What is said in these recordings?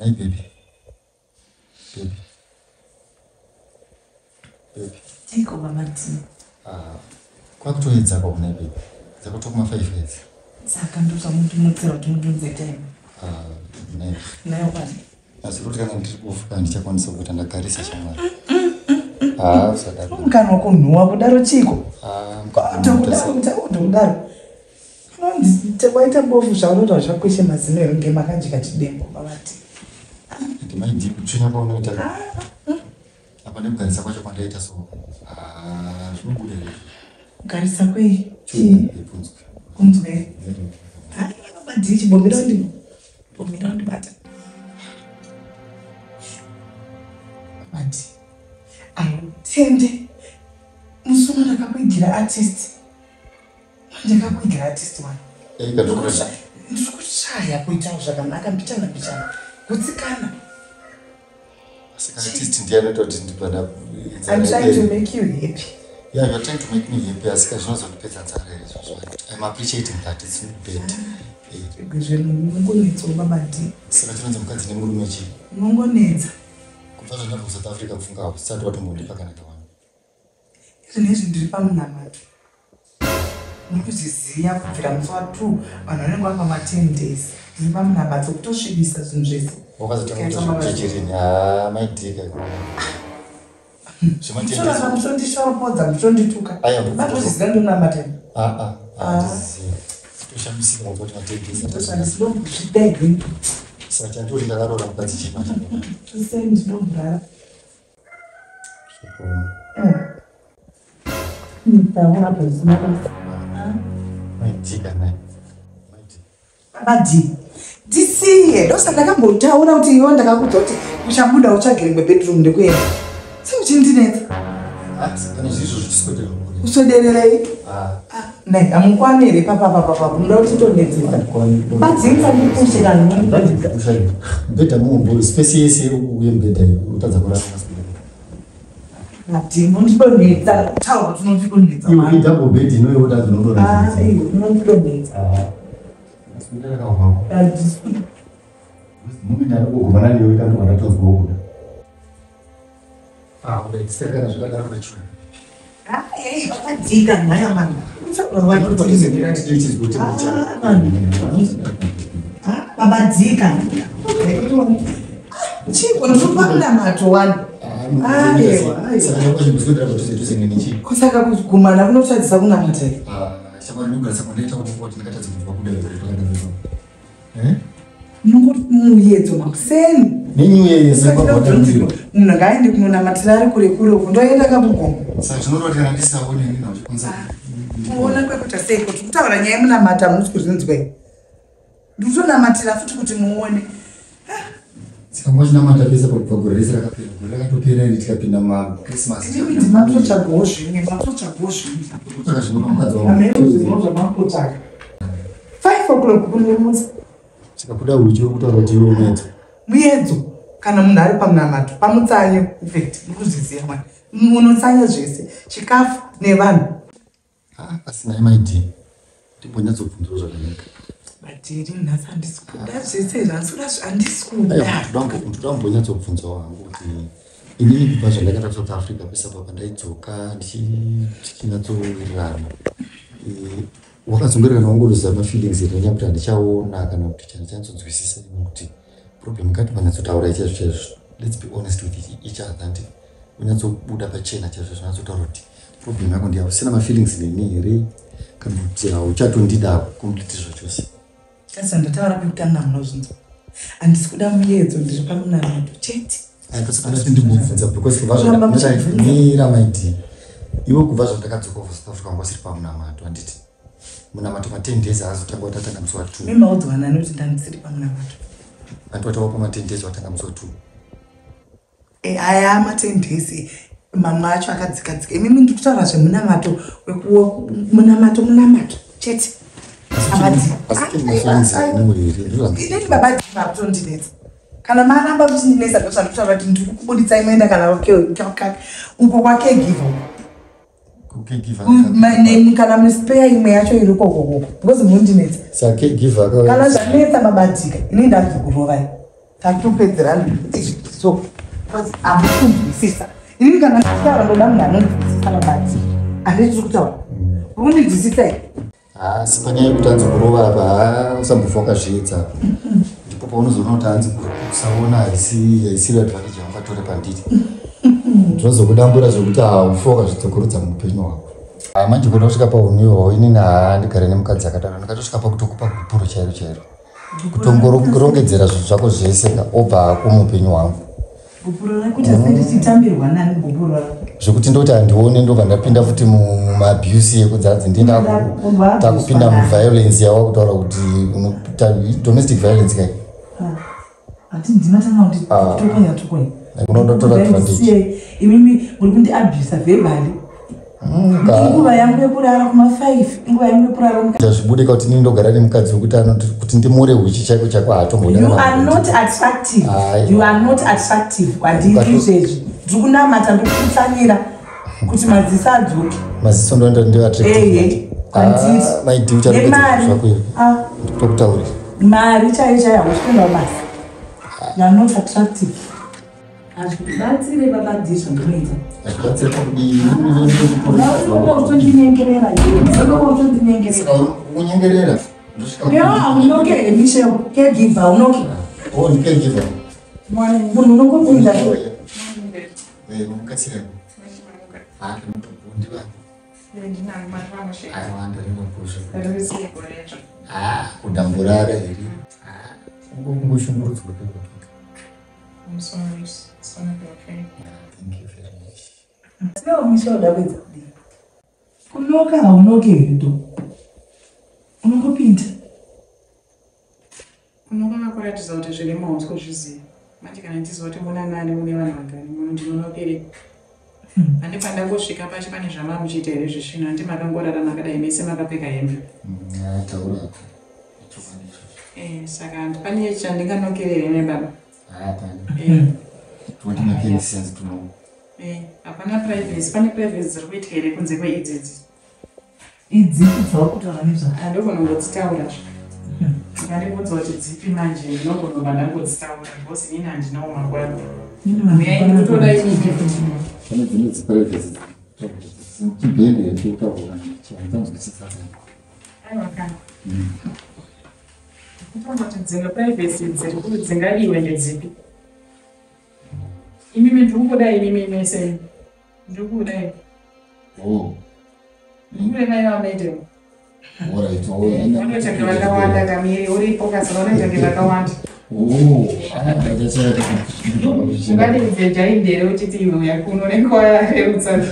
Nhai baby. Baby. Baby. Take over Martin. Ah, kwakutoedza kwa kunai baby. Dzakutokuma 5 idzi. Saka ndozvamundimutsira kuti mundiudze time. Ah, nhai. Nayo wani. Asi kuti kana ndiri kufuka handichakwanisa kuita ndagarisa shamwari. Ah, usadaro. Mukanwa kunhuwa kudaro chiko? Ah, Kudaro kudaro. Unonzi waita bofu zvaunoita zvakweshe mazino here kunge makadya chidembo babati. Ndimaidii kutsvinya kwaunoita. Apa nekugarisa kwacho kwandaita so. Ah, zvinobuda here? Kugarisa kwei? Chii? Kunzwe. Kunzwe. Hayi babati chibombera undi. Bombera undibata. Babati. Autende. Musi uno ndakakuigira artist. Ndakakuigira artist wani. Eh, katokura. Ndiri kushaya kuita zvakanaka mbichana mbichana. Kutsikana. Asi kana artist ndiye anoita kuti ndibva I'm trying to make you happy. Yeah, you're trying to make me happy. Asi zvinozondipedza nzara here izvozvo. I'm appreciating that. It's not bad. Eh, Gwezvenu munongonetsawo babati. Saka chinonzi mukadzi nemurume chii? Munongonetsa. Kubva zvandabva kuSouth Africa kufunga hausati watombondipa kana kawani. Izvinezvi ndiri pamunamato. Mukuzviziva kubvira musi wa2 vanhu vanenge vapa ma10 days. Ndiri pamunamato kutosvibisa zvinhu zvese. Wakazotanga kuita zvekuchecherini. Ah, maidhika. Muchoramba muchondishoropodza muchondituka. Aya, Matozviziva ndonamata. Ah, ah, handizivi. Toshamisika kuti ma10 days. Ndozvandisinomuzvidaigweni. Saka chandori ndakaroora mukadzi chii manje? Sei ndinomurara. Taura pasina basa. Maidhika naye. Maidhika. Babadi, ndisiye. Ndosa ndakambotaura kuti iwe ndakakudza kuti uchabuda utsvagire rimwe bedroom ndikuenda. Sei uchindinetsa? Ah, kana zvizvo zvichiswedera kure. Uswedererei? Ah, Nai, hamukwani here papapapapa? Munoda kuti tonetsesa. Badzinza ndipushe kana Mubhedha muhombo, space yese iri kuuye mubhedha iyo, unotadza kurara. Badi, munondidonetsa. Taura kuti unondidonetsa. Iwe idouble bed inoyo wotadza unotorara. Ah, iwe unondidonetsa. Asikuita rakahwahwa. Handisi- Mumwe ndakugumana newe kana wandatonzwa kuda. Ah, udaitisa kana zvakadaro nacho. Ah, ei, vakadzika nhaya mani. Ah, babadzika. Chiko ndiri pamunamato wani. Aiwa, aiwa. Saka kugumana kunotadzisa kunamata here? Munongoti muyedzo makuseni. Munhu ngaaende kunonamatira ari kure kure uko ndoenda kakugomo. Kuona kwekuita sei kuti kutaura nyaya yemunamata hamusi kuzvinzwa here? Ndikutonamatira futi kuti muone. Saka pese pakubva gore rese rakapera gore rakatopera iri tikapinda machristmas. Ndimi ndimatotsvagawo zvimwe, matotsvagawo zvimwe. Kutsvaka zvimwe pamukadzi Hameno zvimwe wangu. zvamakutsvaga. 5 o'clock kunemutsa. Saka kuda uchi uri kutaura kuti iwe unoedza. Muyedzo kana munhu ari pamunamato, pamutsanyo, infact, ndikuzviziva mani. Munotsanya zvese, chikafu nevanhu. Ah, asina MID. Timbonyatsobvunzawo zvakanaka. Batiri nhasi handisi kuda zvese izvi, handisi kuda handisi Aiwa, kuda. ndoda kumbonyatsobvunzawo hangu kuti inini kubva zvandakaenda kuSouth Africa pese apa pandaidzoka tichinyatsowirirana. Wakazongorerana wangoroziva mafeelings here nenyaya yekuti handichaona kana kuti chandichanyatsodzwisisa ini kuti problem ngati vanyatsotaura chaizvo chaizvo. Let's be honest with each other and unyatsobuda pachena chaizvo zvanyatsotaura kuti problem yako ndiya usina mafeelings neni here kana kuti hauchatondida complete zvachose. Kasi ndataura pekutanga munozvinzwa. Handisi kuda muyedzo, ndiri pamunamato chete. Ndosaka ndimubvunza because kubva Kuramba muchibvunza. zvandamira maidi iwe kubva zvandakadzoka kubva South Africa wanga usiri pamunamato handiti munamato ma10 days aazotanga watatanga musi wa2 Mimaudzwa nani kuti ndandisiri pamunamato? anti watava pama10 days watanga musi wa2 Aya ma10 days mamwe acho akadzika-dzika. Imimi ndiri kutaura zvemunamato munamato munamato chete. Abadzi. Asi mafeelings aniwo here? Inini baba vakutondinetsa. Kana maramba muchindinetsa ndozvandikutaura kuti ndiri kukubuditsai moenda kana uko kwacaregiver uko. Caregiver. Kana muspare imwe yacho iri ukokokoko because munondinetsa. Saka caregiver Kana zvanetsa babadzika, inini ndakuzokurovai. Tatopedzerana so because hamukunzwisisa. Inini kana ndichitaura ndoda munhu anonzwisisa mabati. Handiti tiri kutaura. Uri kundinzwisisa here? Asi panyaya yekuti hanzi kurova apa, haa, usambofa wakazviedza apa. Ndipo paunozoona kuti hanzi kusaona haisiri advantage yaungatore pandiri. Ndinozokudambura zvekuti haufi wakazvidzokorodza muupenyu hwako. Manje kuda kusvika paunhu ihwohwo, inini haa, ndigare nemukadzi akadaro, ndikatosvika pakutokupa gupuro chairo chairo, kutongorongedzera zvinhu zvako zvese ka, obva hako muupenyu hwangu. Gupuro rekuti asi ndichitambirwa nani gupuro rako? Zvekuti ndoti handione, ndobva ndapinda futi mumaabuse yekunzi hanzi ndindatakupinda muviolence yawakutaura kuti domestic violence kai. Hati ndimatanga kuti tokonya tokonya. Unondotora advantage. Imimi muri kundiabusa verbally. Inguva yangu yekurara kuma5, inguva yangu yekurara. Zvibude kuti inini ndogara nemukadzi wekuti anoti kuti ndimure huchi chaiko chaiko haatomboda. You are not attractive. You are not attractive kwandiri izvezvi. Ndiri kunamata, ndiri kutsamira kuti maziso adzoke. Maziso ndoenda ndiyo attractive? Ehe, kwandiri. Maidi ucharongedza Nemari. zvako izvi. Ndokutaurira. Mari chaiyo chaiyo, hausi kuenda kubasa. You are not attractive. Hazvibatsire babadii zvandinoita. Hazvibatsire pakudii? Utondinyengerera, utondinyengerera. Unyengerera ndosvika. Ya, unoke Michel, caregiver unoke. Oh, ndi caregiver. Munhu unongopinda. Mukasira. Ah, ndinotobundi. Aiwa, ndinokuzva. Ah, kudamburara here? Ah, kungoshungurudzwa kwega. I'm sorry, it's gonna be okay. Thank you very much. Siwo Michel, uda kuedza kudii? Kunoka haunoke here do? Unongopinda. Unokanga kuratidza kuti zvirimo hausi kuzviziva. Manje kana ndiziva kuti muna nani, mune vanhu vangani muno, ndinonokere pane pandangosvika pacho, pane zvamamuchiita here zvisvino? Handi makangorara makadai mese makapfeka hembe? Taura chokwadi ichocho. Saka pane chandinganokere here nebaba? Hapana. Toti make sense to know. Hapana privacy. Pane privacy dziri kuitika here kunze kweidzidzi? Idzipi dzauri kutaura nezvazvo? Handogona kungodzitaura. Ndikandibvunza kuti dzipi manje, ndinogona kubva ndangodzitaura because inini handinawo mangwana. Uyai, ndikutoda imimi. Pane dzimwe dziprivacy chibhende yekutaura chanzwisisa. Aiwa kana kutonga kuti dzimwe privacy dziri dzingadiwe ndedzipi. Imimi ndikukuda, imimi mese ndikukudai. Oh. Ndikureva iva madam. Alright. Oh, vanotange vakawanda kamiri uripo kasi vanotange vakawanda. Oh, ah, that's right. Ungadidze jaindere uchiti iwe uya kuno unenge warerutsa.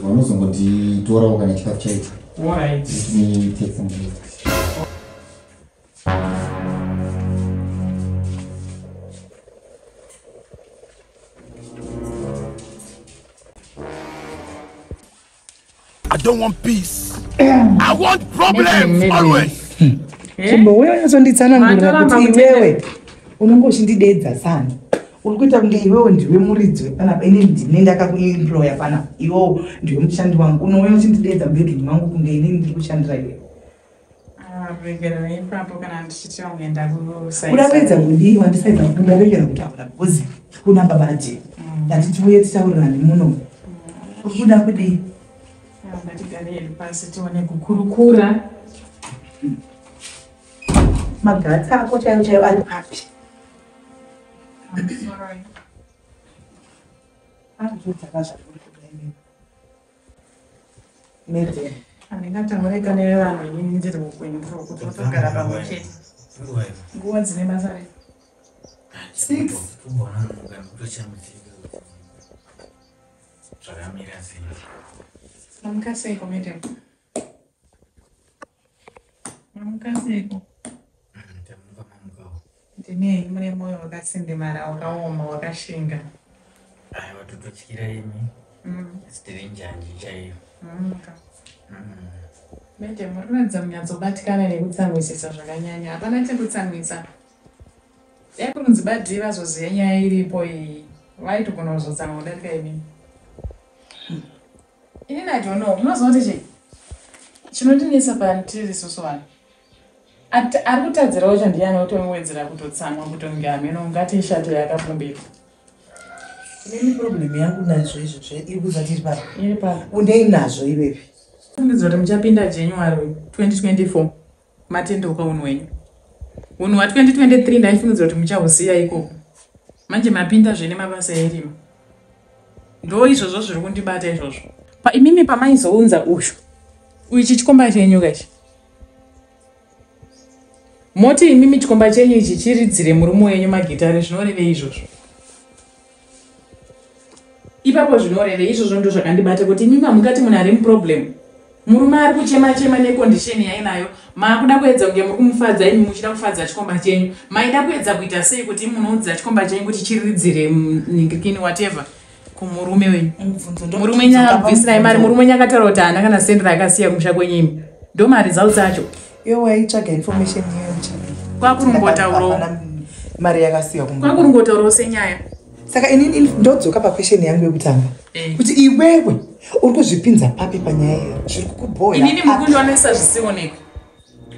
Unozongoditorawo kana chikafu chaita. Alright. Let me take some rest. I don't want peace. I want problems always. Chimbouya unyatsonditsanangurira Matoramba kuti kutenda. iwewe unonge uchindidedza sana, uri kuita kunge iwewe ndiwe muridzi wepanapa, ini ndine ndakakuemploya panapa, iwewo ndiwe mushandi wangu. Unouya uchindidedza mubedroom mangu kunge inini ndiri kushandira iwewe. Regerera ipapo kana ndichiti wangoenda. Uda kuedza kudii? Wandisaidza kuti ndaregera kutaura because kuna babaje ndati tiuye titaurirane muno. Uri kuda kudii? Ngatigare hedu pasi tione kukurukura. Magatsi ako chaiwo chaiwo ari papi? I'm sorry. Arikudzaka zvauri kuda iwewe, madam. Handingataurika nevanhu inini ndiri mukwenyu kuti totogara pamwe chete nguva dzine basa rei? 6. Zvakamira sei? Mamuka seiko, madam? Mamuka seiko? Tamuka, mamukawo? Ndinei, mune mwoyo wakasindimara, wakaoma, wakashinga. Aiwa, tototyira imi. Tiri njanji chaiyo. Mamuka, madam. Muri kuratidza munyatsobatikana nekutsamwisisa zvakanyanya. Hapana chekutsamwisa. Dai kunonzi badii vazoziva nyaya iripo iyi, vaitogona kuzotsamwa kudarika imimi. Inini I don't know. Munoziva kuti chii chinondinetsa pandiri isusu vanhu? Ari kutadzira wacho ndiyani otomwedzera kutotsamwa kutonge hameno ungati ishato yakapumbika. Inini problem yangu nazvo izvo iri kuzati iri pano. Iri pano. Undei nazvo iwewe. Fungidzira kuti muchapinda January 2024 matendeuka unhu hwenyu. Unhu hwa 2023 ndaifungidzira kuti muchahusiya ikoko. Manje mapinda zvene mabasa erima. Ndo izvozvo zviri kundibata izvozvo. Pa imimi pamaizounza uyu. Uyu chichikomba chenyu kachi. Moti imimi chikomba chenyu ichi chiridzire murume wenyu magitare zvinorevei izvozvo? Ipapo zvinorevei izvozvo? Ndo zvakandibata kuti imimi hamungati munhu ari muproblem. Murume ari kuchema chema necondition yainayo, maakuda kuedza kunge muri kumufadza imi muchida kufadza chikomba chenyu. Maida kuedza kuita sei kuti munoudza chikomba chenyu kuti chiridzire ningirikini whatever kumurume wenyu? Murume nyakabvisirai mari, murume nyakataura kuti haana kana sendi raakasiya kumusha kwenyu imi. Ndo mari dzautsa acho. Iwe waitsvaga information iyoyo muchadii? Kwakurungotaurawo. Mari yakasiya kumba. Kwakurungotaurawo senyaya. Saka inini ndodzoka paquestion yangu yekutanga. Kuti iwewe uri kuzvipinza papi panyaya iyo? Zviri kukubhoya. Inini muri kundionesa zvisionekwi.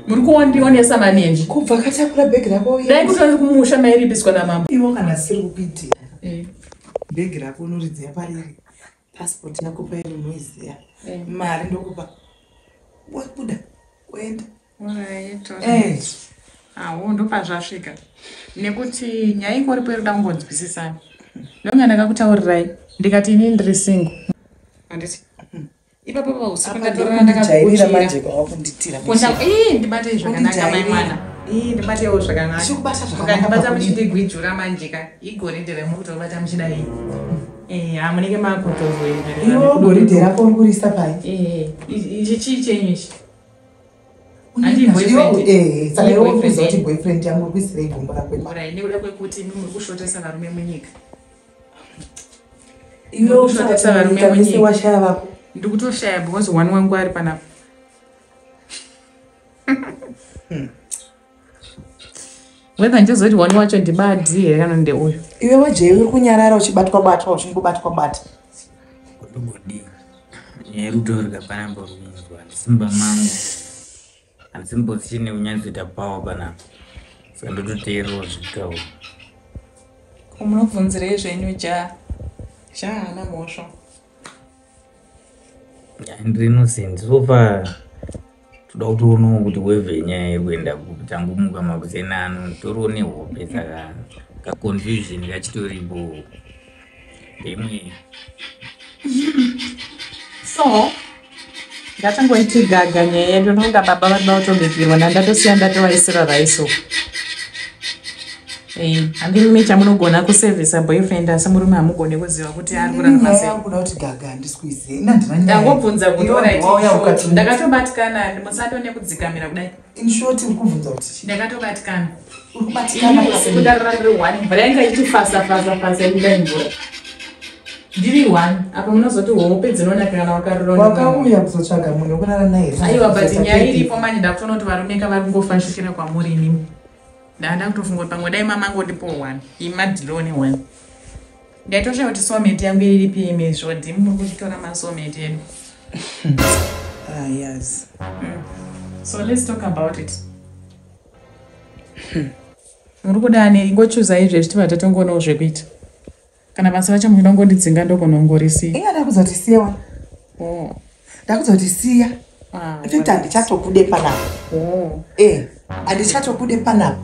Muri kundionesa manenji. Kubva katakura bhegi rako uye. Dai kutori kumusha mairipiswa namambo. Iwe kana siri kukuitira. Bhegi rako unoridziya pariri. Passport yako pairi unoiziya. Mari ndokupa. Wabuda. Waenda. Alright. Awo ndopazvasvika. Nekuti nyaya ingoripo iri kuda kungonzwisisana. Ndonga ndakakutaurirai ndikati inini ndiri single. Handiti? Ipapo pausiku ndatorara ndakajairira ndakakuchira. manje kwawakunditira. Konda ndibate zvakanaka mai mwana. Ndibatewo zvakanaka. Chikubata zvakanaka. Mukandibata muchindigwijura manje ka. Igoridhe remukutobata muchidai. Hamunenge makutozoenderera. Iwe goridhe rako uri kurisa pai. Ichi chii chenyu ichi? Handi boyfriend. Saka iwe uri kuziva kuti boyfriend yangu uri kuisirei gombo rako ipapo. Alright, nekuda kwekuti imi muri kushotesa varume munyika. Iwe Kushotesa varume usati munyika. washaya vako. Ndikutoshaya because one wangu ari panapa. Whether ndichazoti one wacho ndibadhi here kana ndeuyu. Iwe wajei uri kunyarara uchibatwa batwa uchingobatwa batwa. Kutobodii. Nyaya yekutaurika panapa uri kuinzwa. Handisi mumba mangu. Handisi muposition yekunyatsoita power panapa. Saka ndototeererawo zvekutaura. Ko munobvunzirei zvenyu ja? Ja haana mhosva. Ndiri innocent. So far toda kutoonawo kuti wave yenyaya iri kuenda kupi. Tangomuka makuseni ano nditoriwo nehope saka kaconfusion kachitoripo. Ndemwe. So ngatangoiti gaga nyaya yedu nonga baba vari kutobikirwa ndandatosiya ndatovaisira rice uko. Handimi chamunogona kusevhisa boyfriend asi murume hamugoni kuziva kuti ari kurarama Nyaya sei. yangu kuda kuti gaga handisi kuiziva. Ini handina nyaya. Ndangobvunza kuti Iwe alright, wauya in short, ukati- ndakatobatikana musatone kudzikamira kudai. In short uri kubvunza kuti chii? Ndakatobatikana. Uri kubatikana Ini usiku ndarara ndiri one mvura yanga ichiti fasa fasa fasa ida mvura. Ndiri one apa munozoti hope dzinonaka kana wakarora. Wakauya kuzotsvaga munhu wekurara naye. Aiwa but nyaya iripo manje ndakutoona kuti varume ka vari kungofashukira kwamuri inini. Ndanda kutofunga kuti pamwe dai mamangondipo one imadhiloni one. Ndaitoshaya kuti soulmate yangu iripi imi zvodhi muri kuchitora masoulmate edu. Ah, yes. So let's talk about it. Muri kudani ingochuzai izvezvi tibva tatongoonawo zvekuita. Kana basa racho muchida kungondidzinga ndogona kungorisiya. Inga ndakuudza kuti siya wani. Oh. Ndakuudza kuti siya. Ah, In fact handichatokude panapa. Oh. Handichatokude panapa.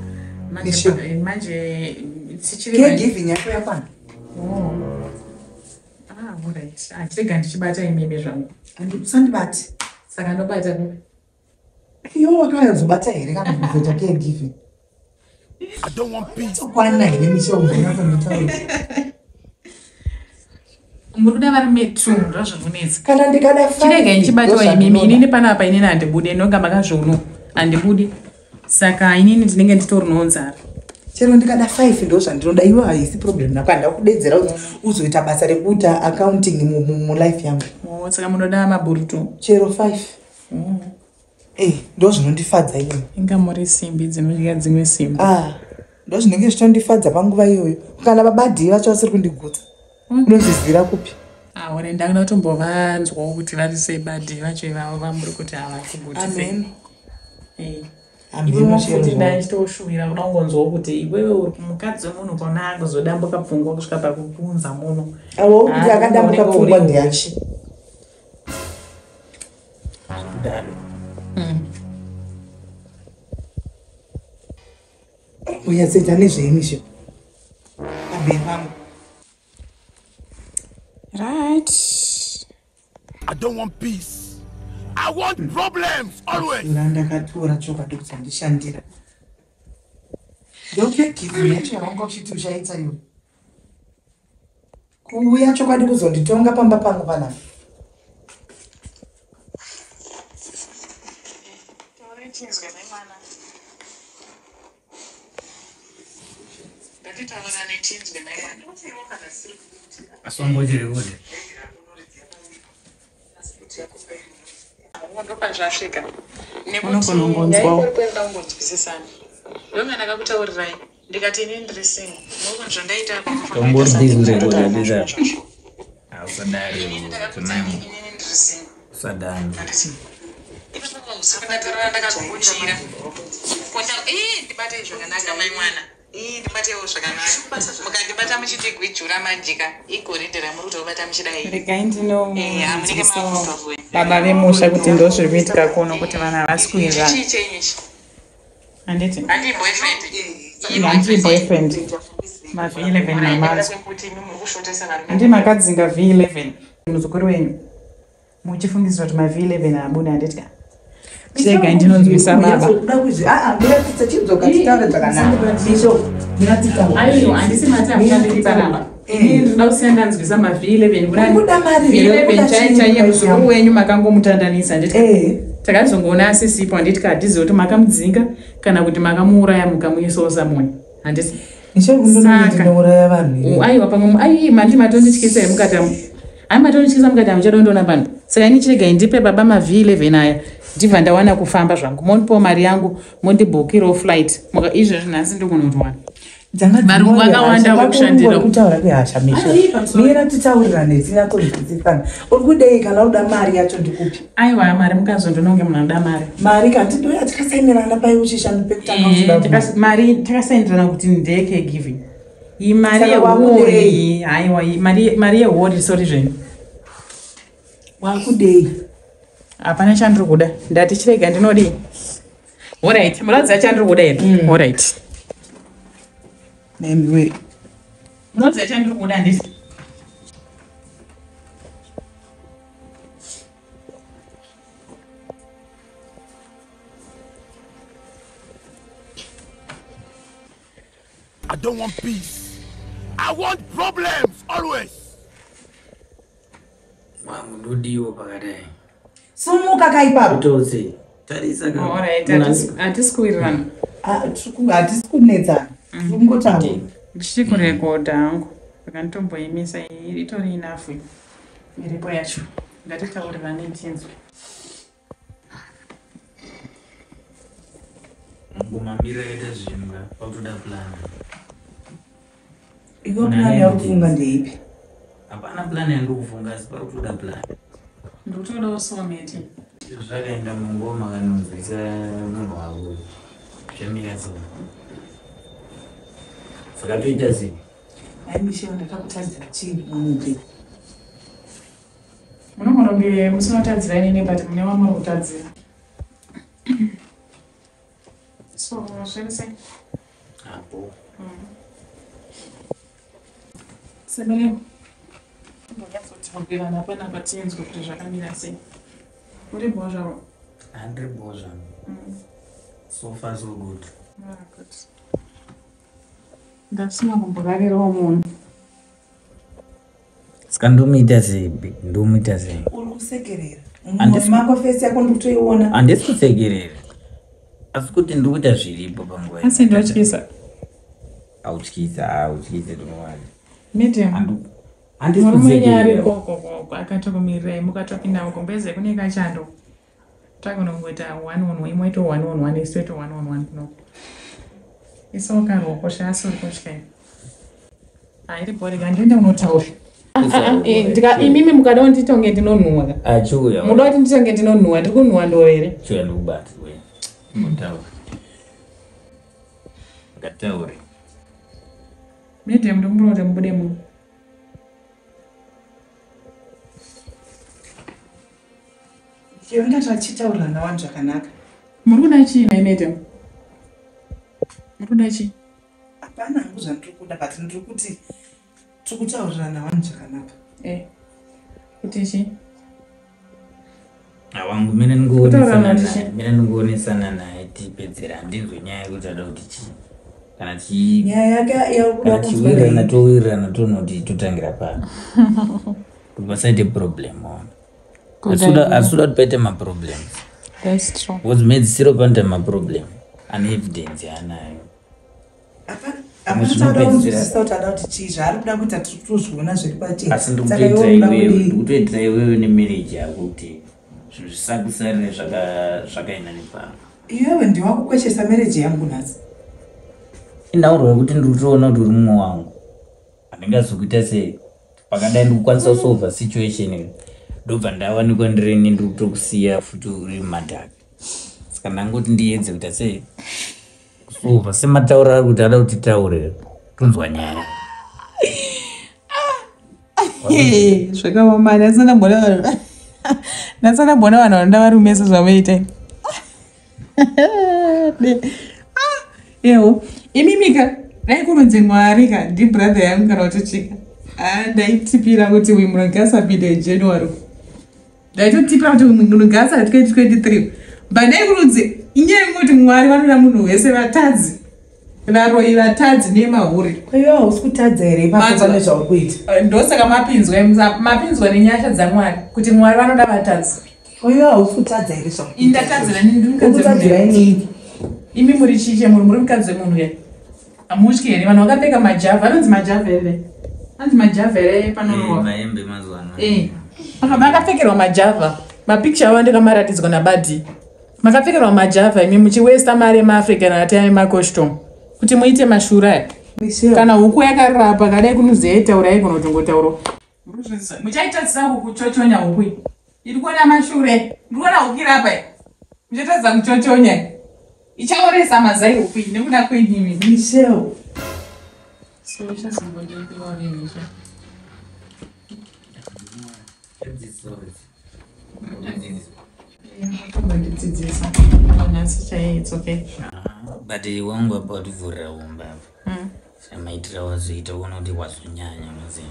Manje tichiri Caregiving yako yakwana. Oh. Ah, alright. Chirega ndichibata imimi zvangu. Usandibate. Saka ndobata kupi? Iwe wakauya kuzobata here kana kuzoita caregiving? I don't want peace. Kwana here mishonga inyatsonditaura. Muri kuda varume two ndozvinonetsa. Kana ndikada five, Chirega ndichibatiwa imimi ndozvandinoda. inini panapa inini handibude ndonga makazviono handibudi. Saka inini ndinenge nditorinawo nzara. Chero ndikada 5 ndozvandinoda iwe haisi problem nako handakudedzera kuti uzoita basa rekuita accounting mulife yangu. Oh, saka munoda mabhurutu. Chero 5. Ndozvinondifadza inini. Inga muri simbi dzinodya dzimwe simbi. Ah, ndozvinenge zvichitondifadza panguva iyoyo. Kana babadhi vacho vasiri kundigutsa. Unozvizivira kupi? Ah, ore ndakuda kutombovanzwawo kuti vari sei badhi vacho ivavo vamuri kuti havakugutisei. Amen. Iwewe futi ndachitoshuwira kuda kungonzwawo kuti iwewe uri mukadzi wemunhu ukaona akuzodambuka pfungwa kusvika pakukuunza muno. Awo kuti akadambuka pfungwa ndiani? Zvekudaro. Unyatsoita nezvei Misho? Pamberi pangu. Right. I don't want peace. I want problems always. Ndakatora chokwadi kuti andishandira. Ndocaregiving yacho yawanga uchiti uchaita iwe. Kuuya chokwadi kuzonditonga pamba pangu panapa. Asi wanga uchirekodha? Ndopazvasvika Unogona kungonzwawo. nekuti kungonzwisisana ndonga ndakakutaurirai ndikati ini ndiri single ndokona zvandaita Tombori busy kurekodha ndizvo. Usadaro. Tonight. inini ndiri single Usadaro. ndakatorora ndakagokuchira ndibate zvakanaka mai mwana ndibatewo zvakanaka mukandibata muchitigwijura manjika igoridhe ramuri kutobata muchidai Regai Hamunenge ndinonzwisawo makutokuenda. baba vemusha kuti ndo zviri kuitika kuno kuti vanhu havasi kuwirirana. Chii chenyu ichi Handiti? handi boyfriend Handiti boyfriend. Ma V11 mamadzo. kuti imi muri kushotesa varume Handi makadzinga V11 muzukuru wenyu. Muchifungidzira kuti ma V11 haabude handiti ka? Chiregai ndinonzwisa baba. Kuda kuzvi aa miratidza chidzoka titaure zvakanaka. Misho miratidza. Aiwa, handisi mati hamuchandiri panapa. Inini ndinoda kusiya ndanzwisa ma V11 Uri kuda mari here? Uri kuda V11 chai chii? chaiye muzukuru wenyu makangomutandanisa handiti ka? Eh. Takazongoona asisipo handiti ka hatizivi kuti makamudzinga kana kuti makamuuraya mukamuisawo samoni handiti. Misho kundonoti Saka. ndinouraya vanhu. here? Aiwa pamwe ai mandi matondityisa here mukati amu ai matondityisa mukati amuchadondoona pano saka ini chiregai ndipe baba ma V11 aya ndibva ndawana kufamba zvangu mondipawo mari yangu mondibhukirawo flight muka izvezvi nhasi ndikunotowana Dzanga Varungu dzimore vakawanda hasha, vokushandira. kakuri kutaura kwehasha Misho. Ai, pamusoro. Mira titaurirane tinyatsonzwisisana. Uri kudei kana uda mari yacho ndikupi? Aiwa mari mukazondononge munhu anoda mari. Mari kanti ndoya tikasainirana pai uchishanda pekutanga uchida Mari takasaindirana kuti ndeye caregiving iyi mari Saka yehori wakudei? haiwa iyi mari yehori sorry zvenyu. Wakudei? Hapana chandiri kuda ndati chirega ndinodii. Alright, munoziva chandiri kuda here? Alright. Nemiwe. Munoziva chandiri kuda handiti? I don't want peace. I want problems always. Wangu ndodiwa pakadai. Sumuka kaipapo. Utotse. Tarisa ka. Alright, Munhu hatisi kuwirirana. Ah, Hatisi kunetsana. Tiri kungotaura. Ndichiri kurekodha hangu saka nditomboimisa iyi itori enough iyi iripo yacho ngatitaurirane tinzwe. Ngomamira aita zvinhu ka pakutoda plan. Iwe plan yauri kufunga ndeipi? Hapana plan yandiri kufunga asi pari kutoda plan. Ndikutodawo soulmate. Zvakaenda mungoma kanonzwisa munhu wako. Zvamira sei? Saka toita sei? Ai Misho ndakakutadzira chii muupenyu? Munogona kunge musina kutadzira inini but mune wamuri kutadzira. So zviri sei? Apo. Sebere mbonyatsotaurirana panapa tinzwe kuti zvakamira sei. Uri bho zvavo? Handiri bho zvangu. So far so good. Ah, good. Ndasina kumborarirawo munhu. Saka ndomuita sei? Ndomuita sei? Uri kusekerera. Mumwoyo mako fesi yako ndikutoiona. Handisi kusekerera. Asi kuti ndiri kuita zviripo panguva ino. Asi ndotyisa. Hautyisa, hautyise tomwari. Medium. Handisi Murume wenyu ari kusekerera. koko koko akatokumirirai mukatopinda mugumbeze kune kachando. Takunongoita one on one, imwe ito one on one, isu toita one on one kunoko. Isawo karuoko shaasi uri kutya. Hairi bhori kandiende unotaura. Imimi mukada kuti nditonge ndinonhuwa ka. Achiuya. Muda kuti nditonge ndinonhuwa, ndiri kunhuwa ndo here? Chiuya ndikubata we. Mutaura. Ngataure. Madam, ndokumbira kuti mubude muno. Chero ndati vachitaurirana wani zvakanaka. Muri kuda chii nhai madam? Muri kuda chii? Hapana hangu zvandiri kuda but ndiri kuti tiri kutaurirana wani zvakanaka. Eh. Kuti chii? Wangu mina Kutaura ndingowonesana naye naye, mina ndingowonesana naye tipedzera handinzwe nyaya yekuti ada kuti chii. Kana chi Nyaya yake yauri kuda kana kunzwa tiwirirana ndei? towirirana tonoti totangira pano. Kuti pasaite problem ona. Good idea. Asi uda kuti paite maproblems. That's true. Because mhedzisiro panoita maproblem ane evidence yaanayo. Hapana Pamwe hapana chauda zvinopedzisira kunzwisisa kuti ada kuti chii zvaari kuda kuita tiri kutozviona zviri pachena. asi Saka iwe ndikutoitira uri kuda iwewe kudii? ndikutoitira iwewe nemarriage yako kuti zvinhu zvisakusarire zvakaenda nepamwe. Iwewe ndiwe wakukweshesa marriage yangu nhasi. Indaurwa yekuti ndiri kutoona kuti uri mumwe wangu handingazokuita sei pakadai ndikukwanisa kusolva situation iyi ndobva ndawanikwa ndirini ndiri kutokusiya futi uri mumadhaka saka ndangoti ndiedze kuita sei kusolva sematauro ari kuti ada kuti taure tonzwa nyaya. Zvakaoma ndasana ndambona vanhu vanoda varume sezvamuita. Ewo imimika dai kunonzi Mwari ka ndibrother yangu kana kutochika ndaitipira kuti uyu munhu ngaasapinde January, ndaitotipira kuti uyu munhu ngaasa 2023, but dai kunonzi inyaya yekuti Mwari vanoda munhu wese, vatadzi, varoyi, vatadzi nemahure. Iwewe hausi kutadza here ipapo Manzwa. pane zvauri kuita? Ndosaka mapinzwa mapinzwa nenyasha dzaMwari kuti Mwari vanoda vatadzi. Iwewe hausi kutadza here zvauri kuita? Indatadzira nini? Ndiri Uri mukadzi kutadzira wemunhu. inini. Imi muri chii chemuri? Muri mukadzi wemunhu here? Hamutyi here? Vanhu vakapfeka majavha, anonzi majavha here? Anonzi majavha here panorohwa? Maembe mazuva ano. Eh. Makapfekerwa majavha, mapikicha avo ndikamaratidzwa nabadhi. Makapfekerwa majavha imi muchiwesta mari emaafrican ati emacostume kuti muite mashura aya. Michelle. Kana huku yakarapa kadai kunuziyaitaura yaigona kutongotaurawo. Muchaitadzisa kuchochonya huku iyi iri kuona mashure, ndiri kuona huku iri apa iyi. Muchatadza kuchochonya, ichaoresa mazai huku iyi nekuda kwenyimi. Michelle. Ndidzidzisa nhasi chaiye, it's okay. But wangu apa wativhurira umba apa samaitira wazoita uona kuti wazonyanya maziva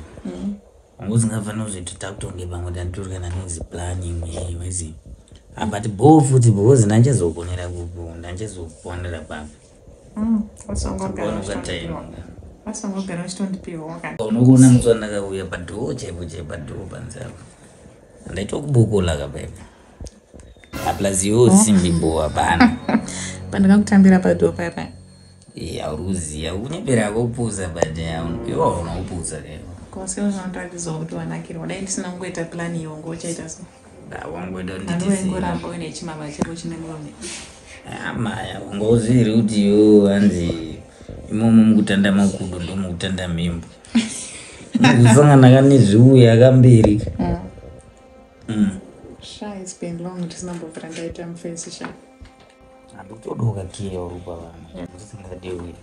wanga usingafaniri kuzoita takutonge pamwe tanditori kana neziplani imwe maziva but bho futi because ndanchazoponera kupo ndanchazoponera papi. Vasongogara uchitondipiwa kana Unokuona musi wandakauya padhoo chaipo chaipo padhoo panze apa ndaitwa kubokola kapaipo aplus iwo simbi bo hapana. Pandakakutambira padhoo paipai. Auri kuziya kunyepera kupusa but iwo hauna kupusa kaipo. Kose zvandiratidzawo kuti wanakirwa, dai ndisina kungoita plani iwo ngochaita so. Wangoita Andiwaingoramba uine chimama chako chine murume. Amaya wanga uzviri kuti iwo hanzi imomo mukutanda makudo ndomukutanda mhimbo mukusangana kanezviuya kamberi. Sha, it's been long tisina mbobvira ndaita mufesi sha. Handikutodoka kiya urupa vamwe ndisingadewiri.